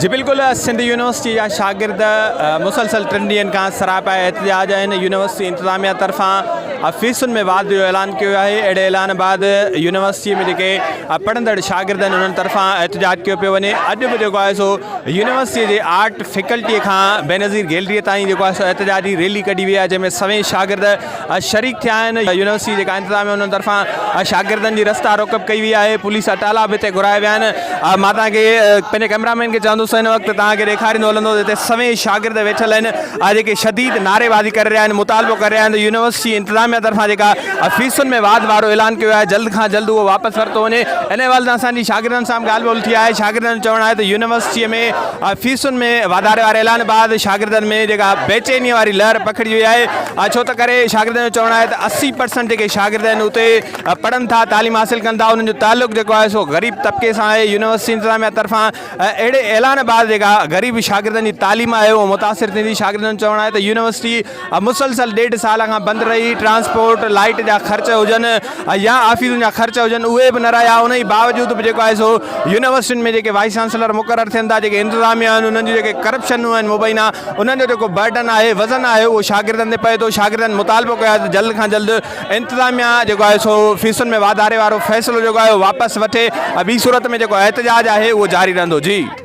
جي بلڪل سنڌ يونيورسٽي جا شاگرد مسلسل ٽن ڏينهن کان سراپا احتجاج آهن يونيورسٽي انتظاميا طرفان فيسن ۾ واڌ جو اعلان ڪيو ويو آهي اهڙي اعلان بعد يونيورسٽي ۾ جيڪي پڙهندڙ شاگرد آهن انهن طرفان احتجاج ڪيو پيو وڃي اڄ به جيڪو آهي سو يونيورسٽي جي آرٽ فيڪلٽي کان بينظير گيلري تائين جيڪو آهي سو احتجاجي ريلي ڪڍي وئي آهي جنهن ۾ سوين شاگرد شريڪ ٿيا آهن، يونيورسٽي جيڪا انتظاميا انهن طرفان شاگردن جي رستا روڪ به ڪئي وئي آهي، پوليس اٽالا به هتي گهرايا ويا آهن، مان توهان کي پنهنجي ڪئميرا مين کي چوندس هن وقت توهان کي ڏيکاريندو هلندو هتي سوين شاگرد ويٺل آهن جيڪي شديد نعريبازي ڪري رهيا آهن مطالبو ڪري رهيا آهن ته يونيورسٽي انتظاميا طرفان جيڪا فيسن ۾ واڌ وارو اعلان ڪيو آهي جلد کان جلد اهو واپس ورتو وڃي ان حوالي سان اسان جي شاگردن سان به ڳالهه ٻولهه ٿي آهي شاگردن جو چوڻ آهي ته يونيورسٽي ۾ فيسن ۾ واڌاري واري اعلان بعد شاگردن ۾ جيڪا بيچيني واري لهر پکڙجي وئي آهي ڇو ته ڪري شاگردن جو چوڻ آهي ته 80% جيڪي شاگرد آهن اتي پڙهن ٿا تعليم حاصل ڪن ٿا انهن جو تعلق جيڪو آهي سو غريب طبقي سان آهي يونيورسٽي انتظاميا طرفان اهڙي اعلان بعد جيڪا غريب شاگردن جي تعليم آهي اهو متاثر ٿيندي شاگردن جو چوڻ آهي ته يونيورسٽي مسلسل ڏيڍ سال کان بند رهي، ٽرانسپورٽ، لائيٽ جا خرچ هجن يا آفيسن جا خرچ هجن اهي به نه رهيا انهي باوجود به جيڪو آهي سو يونيورسٽين ۾ جيڪي وائيس چانسلر مقرر ٿين ٿا جيڪي انتظاميا آهن انهن جون جيڪي ڪرپشنون آهن مبينا انهن جو جيڪو برڊن آهي وزن آهي اهو شاگردن تي پئي ٿو شاگردن مطالبو ڪيو آهي ته جلد کان جلد انتظاميا جيڪو آهي سو فيسن ۾ واڌاري وارو فيصلو جيڪو آهي واپس وٺي ٻي صورت ۾ جيڪو احتجاج آهي اهو جاري رهندو جي.